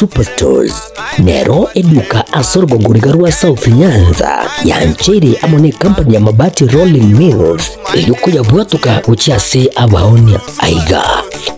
Superstores nero eduka ase orogongo riga rwa South Nyanza yancheire amo ne company ya Mabati Rolling Mills erio koyabwatoka gochia ase abaonia. Aiga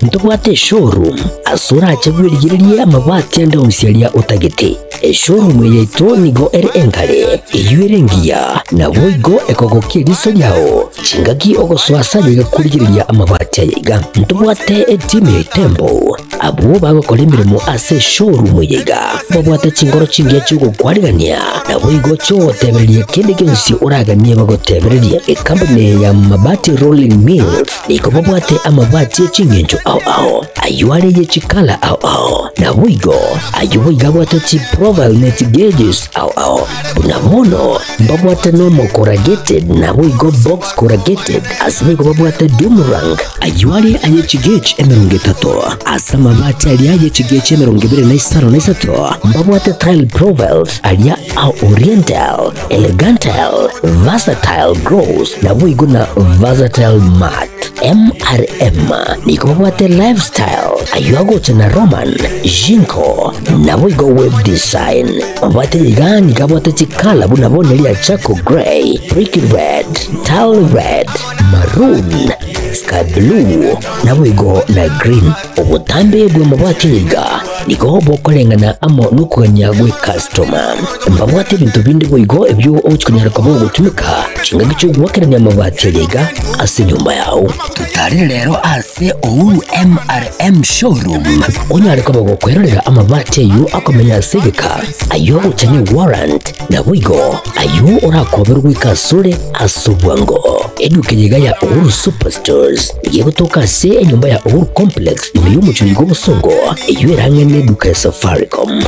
ntobwate eshowroom ase orache bwerigererie amabati ande onsi aria otagete. Eshowroom eye yaito nigo ere enkare, eyio ere engiya, naboigo ekogokia eriso riao chingaki ogosoa ase ayaiga korigereria amabati aya iga. Ntobwate etimu ya Itembo Abwo bagokora emeremo ase eshowroom eye iga babwate chinkoro chingiya chi'ogokwarigania, naboigo chi'ogotebereria kende gionsi oraganie bagotebererie. Ecompany eye ya Mabati Rolling Mills nigo babwate amabati e ching'encho ao ao, ayio are ye chikala ao ao, naboigo ayio boigo abwate chiprofile ne chigauges ao ao. Buna bono mbabwate normal corrugated naboigo box corrugated, ase boigo babwate doom rank, Ayio are aye chigechi 30, ase amabati aria aye chigechi 25 na 53, mbabwate tile profiles aria a oriental, elegantal, versatile gloss, naboigo na versatile matte. MRM nigo babwate lifestyle, ayio agocha na Roman, Jinko, naboigo web design. Mabati iga nigo abwate chikala buna bono eria charcoal grey, brick red, tile red, maroon, sky blue, naboigo na green. Obotambe bw'amabati iga nigo bokoreng'ana amo nokogania gw'ecustoma. Mbabwate ebinto binde boigo ebio ogochia konyara koba ogotumeka chingaki chi'ogoakerania amabati aria iga ase enyomba yao. Totarire rero ase Uhuru MRM Showroom onyare koba gokwerorera amabati ayio akomenya ase egeka, ayio agocha ne warrant, Naboigo ayio orakoberwe goika asore ase obwango. Eduka eye iga ya Uhuru Superstores nigo egotoka ase enyomba ya Uhuru Complex ime y'omochie oiga obosongo, eyio ere ang'e neduka ya Safaricom.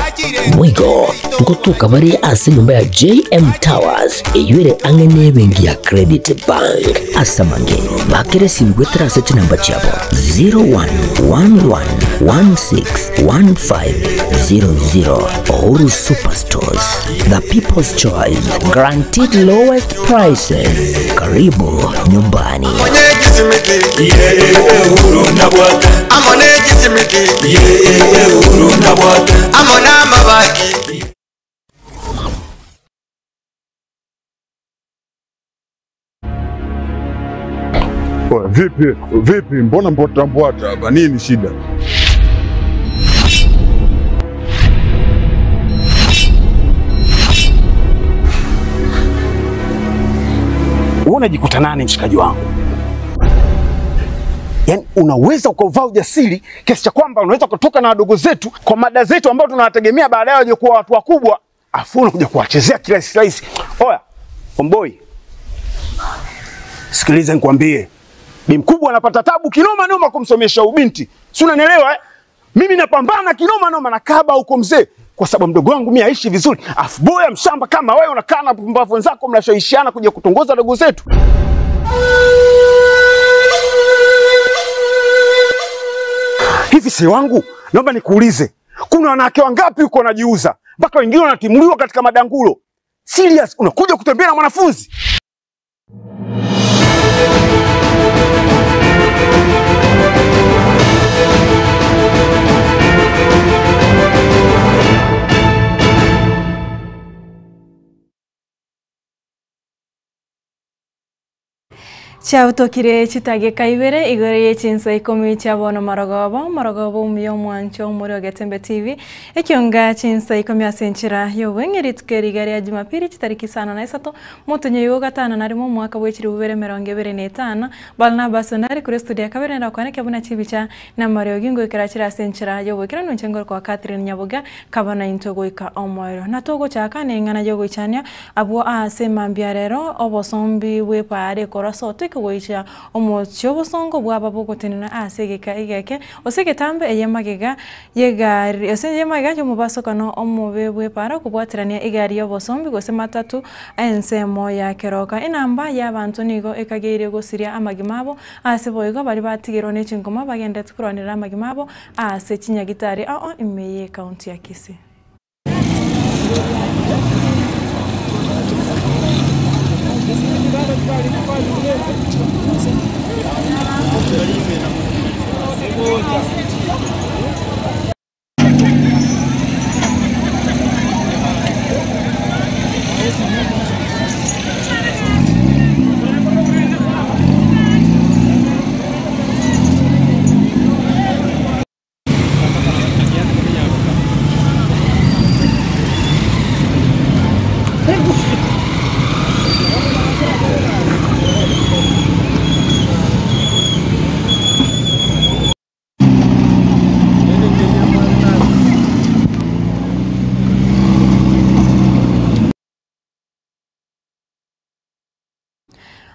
Boigo ngotoka bare ase enyomba ya JM Towers eyio ere ang'e nebenki ya Credit Bank. Ase amange bakere esimi goetera ase chinamba chiabo 0111161500 Uhuru Superstores. The People's Choice, guaranteed lowest prices. Karibu nyumbani. Oya, vipi vipi, mbona mbwata mbwata hapa? Nini shida? Wewe unajikuta nani mshikaji wangu? Yaani unaweza ukauvaa ujasiri kiasi cha kwamba unaweza kutoka na wadogo zetu kwa mada zetu ambao tunawategemea baadaye waje kuwa watu wakubwa, afu unakuja kuwachezea kirahisi rahisi. Oya, omboi, sikiliza nikwambie, bi mkubwa anapata tabu kinoma noma kumsomesha ubinti, si unanielewa eh? Mimi napambana kinoma noma na kaba huko mzee, kwa sababu mdogo wangu mimi aishi vizuri, afu boya mshamba kama wewe unakaa na pumbavu wenzako mnashawishiana kuja kutongoza dogo zetu. Hivi si wangu, naomba nikuulize, kuna wanawake wangapi huko wanajiuza mpaka wengine wanatimuliwa katika madangulo? Serious, unakuja kutembea na mwanafunzi? Chiautokire chitageka ibere igoro ye chinsa ikomi chia bono marogobo marogobo omuya omwancho omore o Getembe TV ekionga chinsa ikomi ase enchera y'obweng'e rituko eriga ria Jumapili chitariki isano na isato motonyo igo gatano na rimo omwaka bwa echiribu bibere emerongo ebere na etano Barnabas Onari kure studio ya kabere nakwaneke buna chibicha na mariogi ngoikera chire ase enchera y'obwekeranu inche ngorokwa Catherine Nyaboga kabana intwe goika omoero na togochaka na eng'ana yogoichania abwo ase mambia rero obosombi bw'epaare korwa soto goicha omochie obosongo bwaba bogotenena ase egeka egeke ase egetambe eyemagega yegari ase eyemagega y'omobasokano omobe bw'epara kobwaterania egari y'obosombi gose matatu ensemo ya keroka enamba ya abanto nigo ekageire gosiria amagima abo ase boigo bari batigerwa na echingoma bagendete korwanera amagima abo ase chinyagitari ao ime ya ekaunti ya Kisii.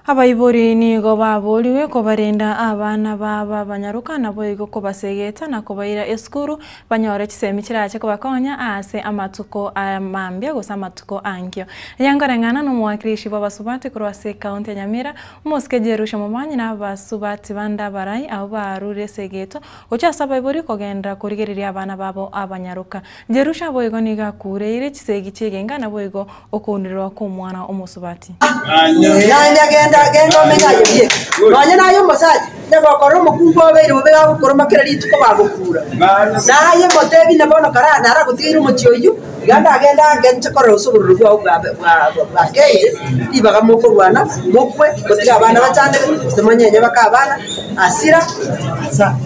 Abaibori nigo baboorigwe kobarenda abana babo abanyaroka, naboigo kobasegeta na kobaira esukuru, banyore chisemi chirache kobakonya aase amatuko a mambia gose amatuko ankio. Eyankoreng'ana nomowakilishi bw'abasubati korwa ase ecounty ya Nyamira, omosike Jerusha Momanyi na abasubati bande abarai abwo barure esegeto gochia ase abaibori kogenderera korigereria abana babo abanyaroka. Jerusha boigo nigo akureire chisegi chi'egenka naboigo Okoundererwa kw'omwana omosubati. Naende genda, genda omenye aye bieka. Nonya naye omosacha, onye gokorora omokungu obeire bobe gagokoroma kera rituko bagokuura, naye motebi na bono kara naragotigeire omochie oyio, iga ndagende ange nche korora gose obororo bwao bwakeire, ribaga mokorwana, mokwe, motige abana bachandeke, gose monyenye baka abana, asira, asa.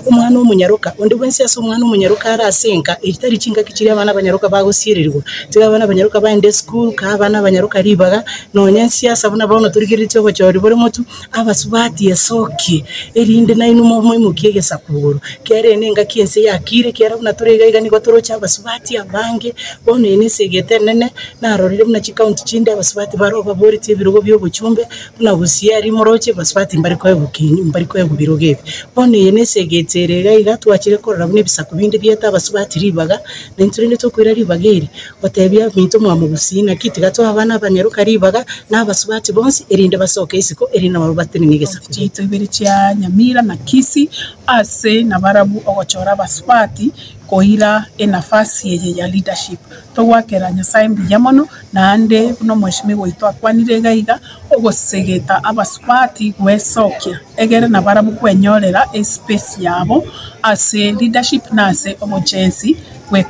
Omwana omonyaroka, onde bwensi ase omwana omonyaroka are ase enka, echi tari chingaki chiria abana abanyaroka bagosiererigwa. Tiga abana abanyaroka baende esukuru, kaa abana abanyaroka ribaga, nonya ensiasa buna bono torigereretie obochori bore motwe, abasubati esokie, erinde nainwe moimokie egesaku igoro. Ekiagera eye nengaki ense yakire, ekiagera buna tore iga iga nigo toroche abasubati abange, bono eye nesegete enene, narorire buna chikaunti chinde abasubati baroo baboretie ebirogo bia obochumbe, Buna gusii aria moroche, basubati mbare koegwa ki? Mbari koegwa birogo ebi. Bono eye nesegete ere iga iga, twachire korora buna ebisaku binde biete abasubati ribaga, na intwe rende tokoira ribaga eri, gotebia aminto mwamogusii naki tiga toe abana abanyaroka ribaga, na abasubati bonsi, erinde basoke isiko, erinde nabarabwo batenene egesaku Chiaito ibere chia Nyamira na Kisii ase nabarabwo ogochora abasubati koira enafasi eye ya leadership. Togoakera Nyasae mbuya mono, naende buna omweshimiwa oito akwanire iga iga, ogosegeta abasubati gwesokia, egere nabarabwo kwenyorera espace yabo ase leadership na ase obochensi bwe.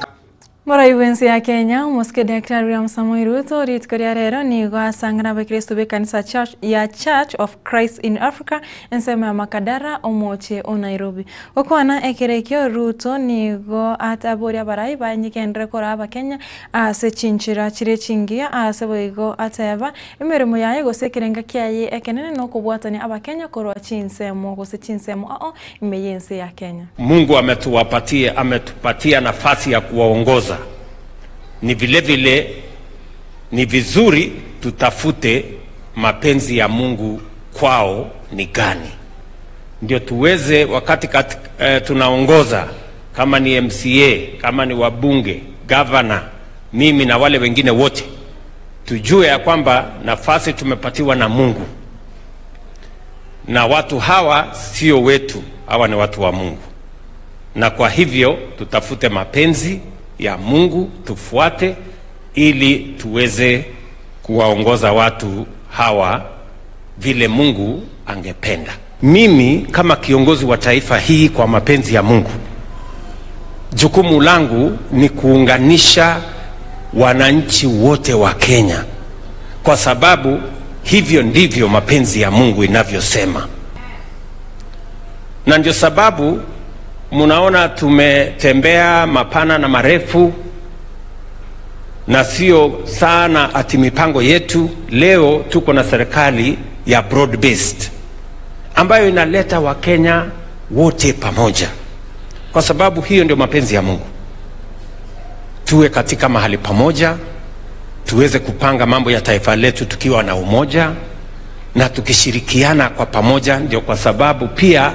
Morai bw'ense ya Kenya, Omosike Daktari William Samoei Ruto, rituko ria rero nigo asang'ana abakristo b'ekanisa Church ya Church of Christ in Africa ensemo ya Makadara omochie o Nairobi. Gokwana ekero ekio, Ruto nigo ataboria abarai banyegenderere koraa abakenya ase chinchera chire chingiya ase boigo ateba emeremo yaye gose ekerenga kiaye ekenene nokobwatania abakenya korwa chinsemo gose chinsemo ao ime y'ense ya Kenya. Mungu ametuwapatia ametupatia nafasi ya kuwaongoza, ni vile vile ni vizuri tutafute mapenzi ya Mungu kwao ni gani, ndio tuweze wakati kat, eh, tunaongoza kama ni MCA, kama ni wabunge, gavana, mimi na wale wengine wote, tujue ya kwamba nafasi tumepatiwa na Mungu na watu hawa sio wetu, hawa ni watu wa Mungu, na kwa hivyo tutafute mapenzi ya Mungu tufuate, ili tuweze kuwaongoza watu hawa vile Mungu angependa. Mimi kama kiongozi wa taifa hii kwa mapenzi ya Mungu, jukumu langu ni kuunganisha wananchi wote wa Kenya, kwa sababu hivyo ndivyo mapenzi ya Mungu inavyosema, na ndio sababu mnaona tumetembea mapana na marefu, na sio sana ati mipango yetu. Leo tuko na serikali ya broad based ambayo inaleta Wakenya wote pamoja, kwa sababu hiyo ndio mapenzi ya Mungu, tuwe katika mahali pamoja, tuweze kupanga mambo ya taifa letu tukiwa na umoja na tukishirikiana kwa pamoja. Ndio kwa sababu pia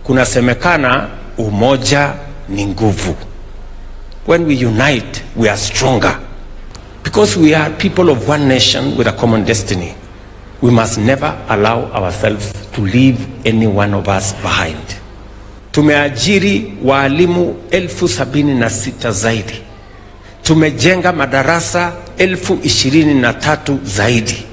kunasemekana umoja ni nguvu. When we unite we are stronger because we are people of one nation with a common destiny. We must never allow ourselves to leave any one of us behind. Tumeajiri waalimu 76,000 zaidi. Tumejenga madarasa 23,000 zaidi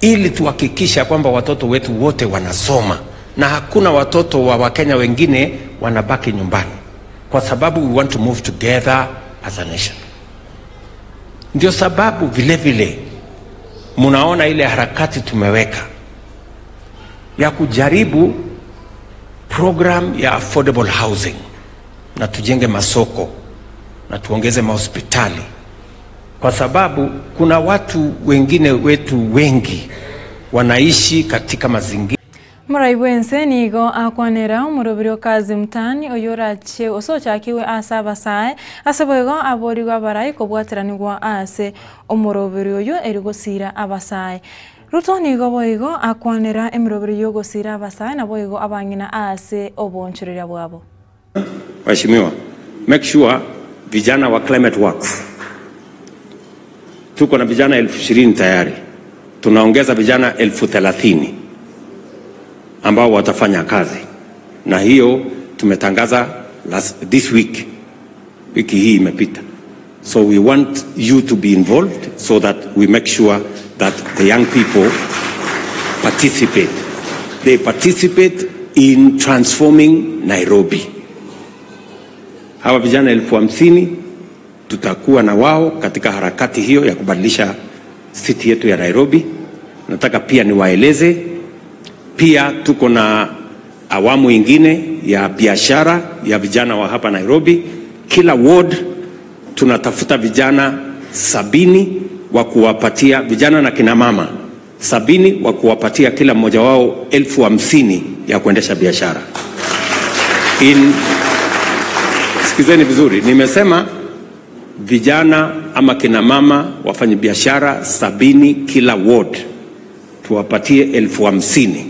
ili tuhakikisha kwamba watoto wetu wote wanasoma na hakuna watoto wa Wakenya wengine wanabaki nyumbani, kwa sababu we want to move together as a nation. Ndio sababu vile vile munaona ile harakati tumeweka ya kujaribu program ya affordable housing, na tujenge masoko na tuongeze mahospitali, kwa sababu kuna watu wengine wetu wengi wanaishi katika mazingira Morai bw'ense nigo akwanera omorobiri o Kazi Mtaani oyio orachie gose ochakigwe ase abasae ase boigo aborigwe abarai kobwateranigwa ase omorobiri oyio eri gosira abasae. Ruto nigo boigo akwanera emeroberi y'ogosiira abasae naboigo abang'ina ase oboonchoreria bwabo. Waheshimiwa, make sure vijana wa Climate Works, tuko na vijana 20,000 tayari, tunaongeza vijana 30,000 ambao watafanya kazi, na hiyo tumetangaza last, this week, wiki hii imepita. So we want you to be involved so that we make sure that the young people participate. They participate in transforming Nairobi. Hawa vijana 50,000 tutakuwa na wao katika harakati hiyo ya kubadilisha city yetu ya Nairobi. Nataka pia niwaeleze, pia tuko na awamu ingine ya biashara ya vijana wa hapa Nairobi. Kila ward tunatafuta vijana 70 wa kuwapatia vijana na kina mama 70 wa kuwapatia kila mmoja wao 50,000 ya kuendesha biashara. In, sikizeni vizuri, nimesema vijana ama kina mama wafanye biashara 70 kila ward, tuwapatie 50,000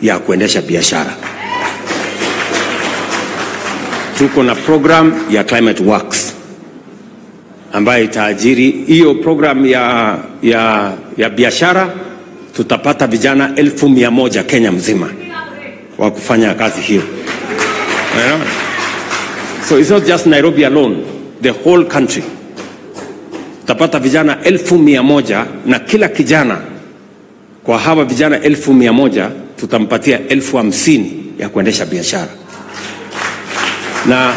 ya kuendesha biashara. Tuko na program ya Climate Works ambayo itaajiri hiyo program ya biashara. Tutapata vijana 100,000 Kenya mzima wa kufanya kazi hiyo. Unaelewa? So it's not just Nairobi alone, the whole country. Tutapata vijana 100,000 na kila kijana kwa hawa vijana 100,000 tutampatia 50,000 ya kuendesha biashara. Na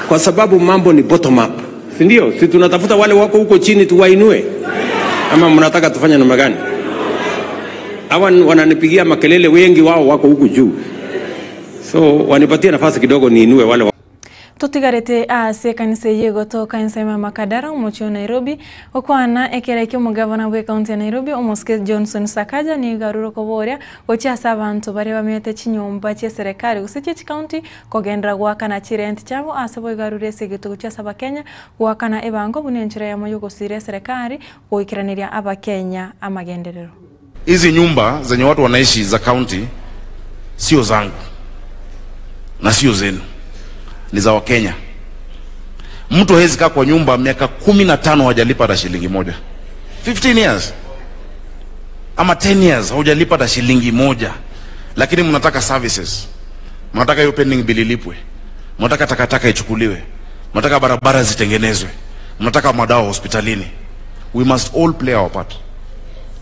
kwa sababu mambo ni bottom up, si ndio? Si tunatafuta wale wako huko chini tuwainue, ama mnataka tufanye namna gani? Hawa wananipigia makelele, wengi wao wako huku juu, so wanipatie nafasi kidogo niinue wale wa Totigarete ase ekanisa eye egotoka ensemo ya Makadara omochie o Nairobi okwana ekere kia omogavana bwe ekaunti ya Nairobi omosike Johnson Sakaja nigo arure okoboria gochia ase abanto baria bamenyete chinyomba chia eserekari gose chia chikaunti kogenderera goakana chirenti chiabo ase boigo arure ase egetuo gochia ase abakenya goakana ebango buna enchera eyemo yogosira eserekari goikeraneria abakenya amagenderero. Hizi nyumba zenye watu wanaishi za county sio zangu na sio zenu, ni za Wakenya. Mtu hawezi kaa kwa nyumba miaka 15 hajalipa hata shilingi moja. 15 years ama 10 years haujalipa hata shilingi moja, lakini mnataka services, mnataka hiyo pending bill ilipwe, mnataka takataka ichukuliwe, mnataka barabara zitengenezwe, mnataka madawa hospitalini. We must all play our part.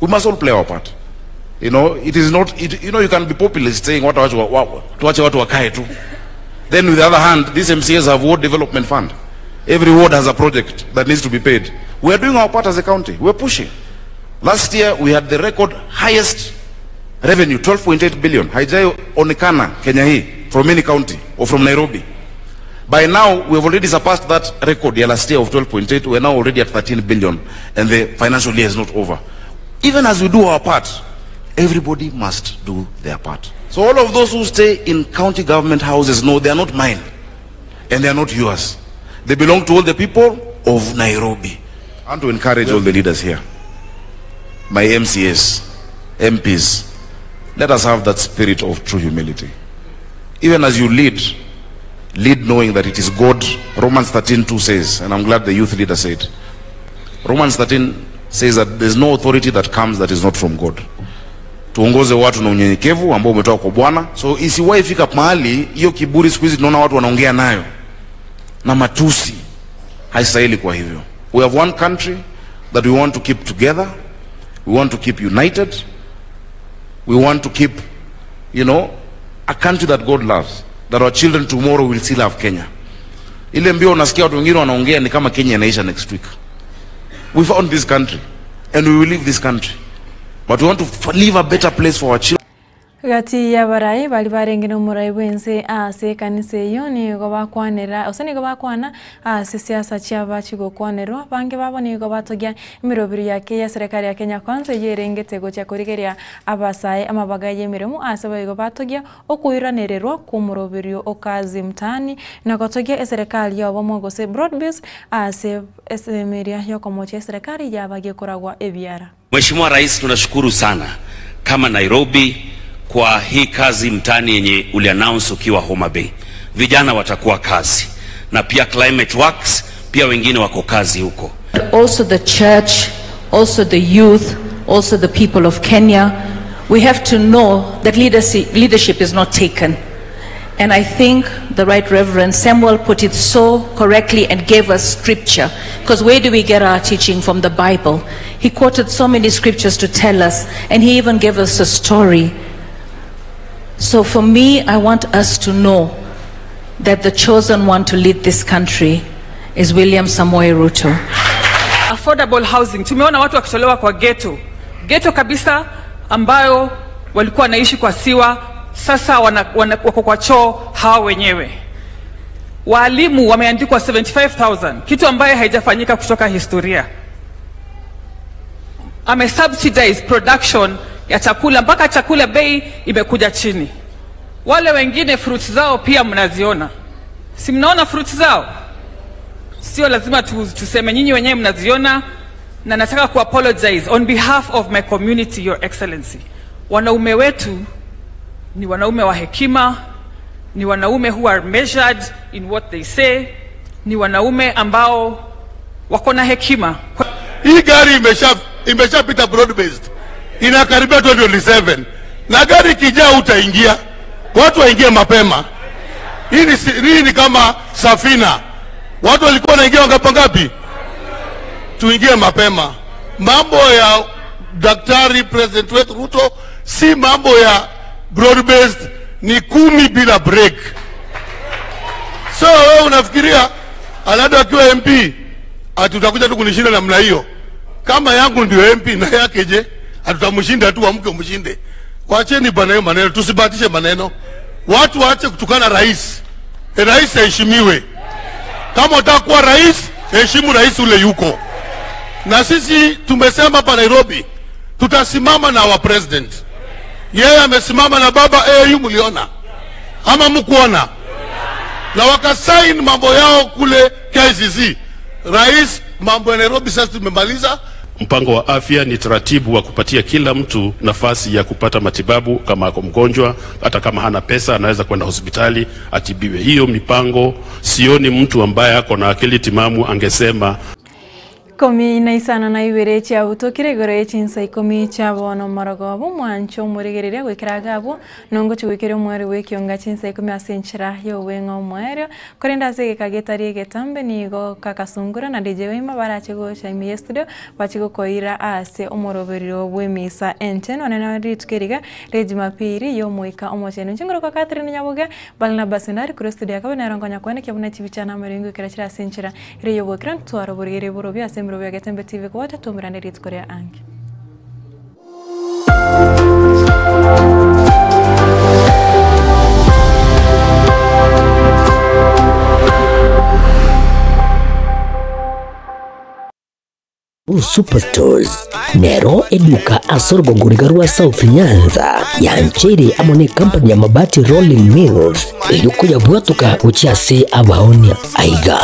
We must all play our part. You know, it is not, it, you know, you can be populist saying watu wache wa, tuache watu wakae tu. Then with the other hand, these MCAs have ward development fund. Every ward has a project that needs to be paid. We are doing our part as a county. We are pushing. Last year, we had the record highest revenue, 12.8 billion. Haijai onekana Kenya hii from any county or from Nairobi. By now, we have already surpassed that record ya last year of 12.8. We are now already at 13 billion, and the financial year is not over. Even as we do our part, everybody must do their part. So all of those who stay in county government houses know they are not mine, and they are not yours. They belong to all the people of Nairobi. I want to encourage all the leaders here, my MCAs, MPs, let us have that spirit of true humility. Even as you lead, lead knowing that it is God. Romans 13:2 says, and I'm glad the youth leader said, Romans 13 says that there's no authority that comes that is not from God. Tuongoze watu na unyenyekevu ambao umetoka kwa Bwana. So isiwahi fika mahali hiyo kiburi, siku hizi tunaona watu wanaongea nayo na matusi, haistahili. Kwa hivyo we have one country that we want to keep together, we want to keep united, we want to keep, you know, a country that God loves, that our children tomorrow will still have Kenya. Ile mbio unasikia watu wengine wanaongea ni kama Kenya inaisha next week. We found this country and we will leave this country. But we want to leave a better place for our children. Gati y'abarai baria barenge nomorai bw'ense ase ekanisa eyio nigo bakwanera, gose nigo bakwana ase siasa chiaba chigokwanerwa. Abange babo nigo batogia emeroberi yake y'eserekari ya Kenya Kwanza eyio erengete gochia korigeria abasae amabaga y'emeremo ase boigo batogia okoiranererwa kw'omoroberio o Kazi Mtaani na gotogia eserekari y'obomo gose Broad Base ase esemeria y'okomochia eserekari yaba gekoragwa ebiara. Mheshimiwa Rais, tunashukuru sana kama Nairobi kwa hii kazi mtaani yenye uliannounce ukiwa Homa Bay. Vijana watakuwa kazi na pia Climate Works pia wengine wako kazi huko. Also the church, also the youth, also the people of Kenya, we have to know that leadership is not taken. And I think the Right Reverend Samuel put it so correctly and gave us scripture. Because where do we get our teaching from? The Bible. He quoted so many scriptures to tell us, and he even gave us a story. So for me, I want us to know that the chosen one to lead this country is William Samoei Ruto. Affordable housing. Tumeona watu wakitolewa kwa ghetto. Ghetto kabisa ambayo walikuwa wanaishi kwa siwa, sasa wako kwa choo hawa wenyewe. Walimu wameandikwa 75,000, kitu ambaye haijafanyika kutoka historia. Ame subsidize production ya chakula mpaka chakula bei imekuja chini. Wale wengine fruits zao pia mnaziona. Si mnaona fruits zao? Sio lazima tuseme, nyinyi wenyewe mnaziona. Na nataka ku apologize on behalf of my community, Your Excellency. Wanaume wetu ni wanaume wa hekima, ni wanaume who are measured in what they say, ni wanaume ambao wako na hekima. Hii gari imeshapita broad based, inakaribia 2027, na gari ikijaa utaingia, watu waingie mapema. Hii ni kama safina, watu walikuwa wanaingia wangapi ngapi? Tuingie mapema. Mambo ya daktari president wetu Ruto si mambo ya broad based, ni 10 bila break. So wewe unafikiria Alado akiwa MP ati utakuja tu kunishinda namna hiyo? Kama yangu ndio MP na yake je, atutamshinda tu, amke umshinde. Waacheni bwana hiyo maneno, tusibatishe maneno. Watu waache kutukana rais. Rais aheshimiwe. Kama unataka kuwa rais, heshimu rais ule yuko. Na sisi tumesema hapa Nairobi tutasimama na our president. Yeye amesimama na baba AU, mliona ama mkuona? Na wakasign mambo yao kule KICC. Rais, mambo ya Nairobi sasa tumemaliza. Mpango wa afya ni taratibu wa kupatia kila mtu nafasi ya kupata matibabu. Kama ako mgonjwa, hata kama hana pesa, anaweza kwenda hospitali atibiwe. Hiyo mipango sioni mtu ambaye ako na akili timamu angesema. 12 chiabutokire igoro y'echinsa 10 chiabono morogobo mwancho omorigereria gwikera gabwo nongo chigwikere omweri bw'ekionga chinsa 10 ase enchera y'obweng'a omwerio korende ase egeka getari egetambe nigo kakasungura na DJ Wema barache gocha ime ya studio bachigokoira ase omoroberio bw'emisa enchenu nene rituko eriga ria Jumapili y'omoika omochenu nchingoro Catherine Nyaboge Barnabas Ndari kure studio yakabe nerongonya kwenekia buna chibicha na amaringo ekera chire ase enchera ere y'obwekera ntwara oborigere borobio ase emerobio ya Getembe TV kubwata tumirane rituko ria ange. Superstores nero eduka asorgongoriga rwa South Nyanza yanchere amone company ya Mabati Rolling Mills eyuko yabwatuka gochiase abaonia aiga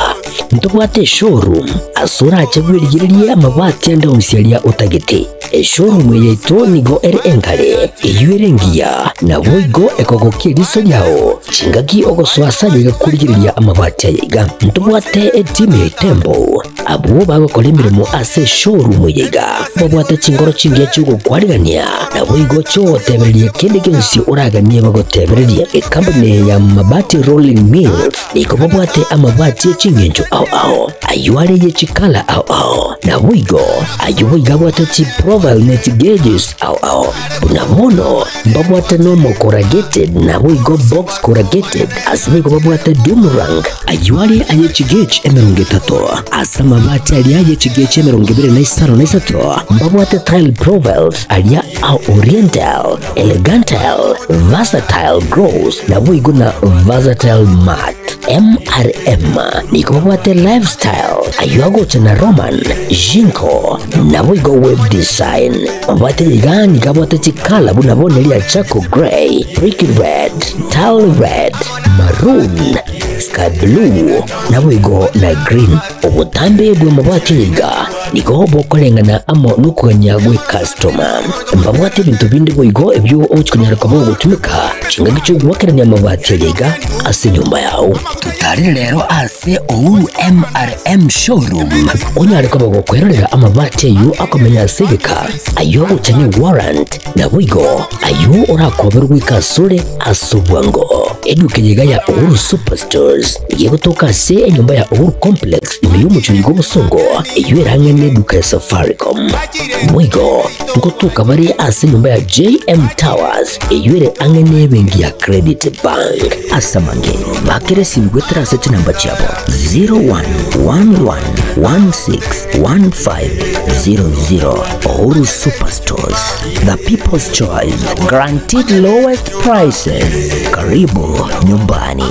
ntobwate showroom asora achagwirigireria amabati ande onsiaria otagete eshowroom yaito nigo ere enkare eyuerengia na boigo ekogokia riso ryao chingaki ogoswasa yegakurigireria amabati ayaiga ntobwate etimu ya Tembo abo bagokora emirimo ase showroom yaiga babwate chingoro chingia chigokwarigania na boigo chogotebereria kende gionsi oraganie bagotebereria ekampani ya Mabati Rolling Mills niko babwate amabati echingencho ao ao ayuare ye chikala ao ao naboigo aywo boigo abwate chiprofile ne chigeges ao ao buna bono mbabwate normal corrugated naboigo box corrugated ase boigo babwate doomerang aywo are aye chigauge emerongo etato ase amabati aria aye chigauge emerongo ebere na isano na isato mbabwate tile profiles aria a oriental, elegantal, versatile gloss naboigo na versatile matte. MRM nigo babwate lifestyle ayio agocha na Roman, Jinko naboigo web design. Mabwate iga nigo abwate chikala buna bono eria charcoal grey, brick red, tile red, maroon, sky blue naboigo na green. Obotambe bw'amabati iga nigo bokoreng'ana amo nokogania gw'ecustoma. Mbabwate ebinto binde boigo ebio ogochi konyara koba ogotumeka chingaki chi'ogoakerania amabati aya iga ase enyomba yao. Totarire rero ase Uhuru MRM Showroom onyare koba gokwerorera amabati ayio akomenya ase egeka, ayio agocha ne warrant, naboigo ayio orakoberwe goika asore ase obwango. Eduka eye iga ya Uhuru Superstores nigo egotoka ase enyomba ya Uhuru Complex ime y'omochie oiga obosongo eyio ere ang'e neduka ya Safaricom. Boigo ngotoka bare ase enyomba ya JM Towers eyio ere ang'e nebenki ya Credit Bank. Ase amange bakere esimi goetera ase chinamba chiabo 0111161500 Uhuru Superstores, the people's choice, guaranteed lowest prices. Karibu nyumbani.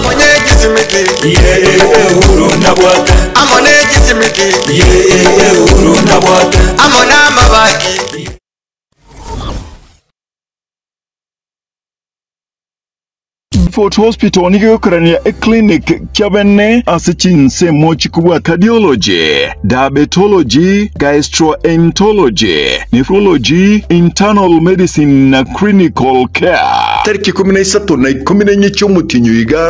Fort Hospital nigo egokorania eclinic kiabene ase chinsemo chikobua cardiology, diabetology, gastroenterology, nephrology, internal medicine na clinical care. Tariki 13 na 14 chi'omotienyi oiga.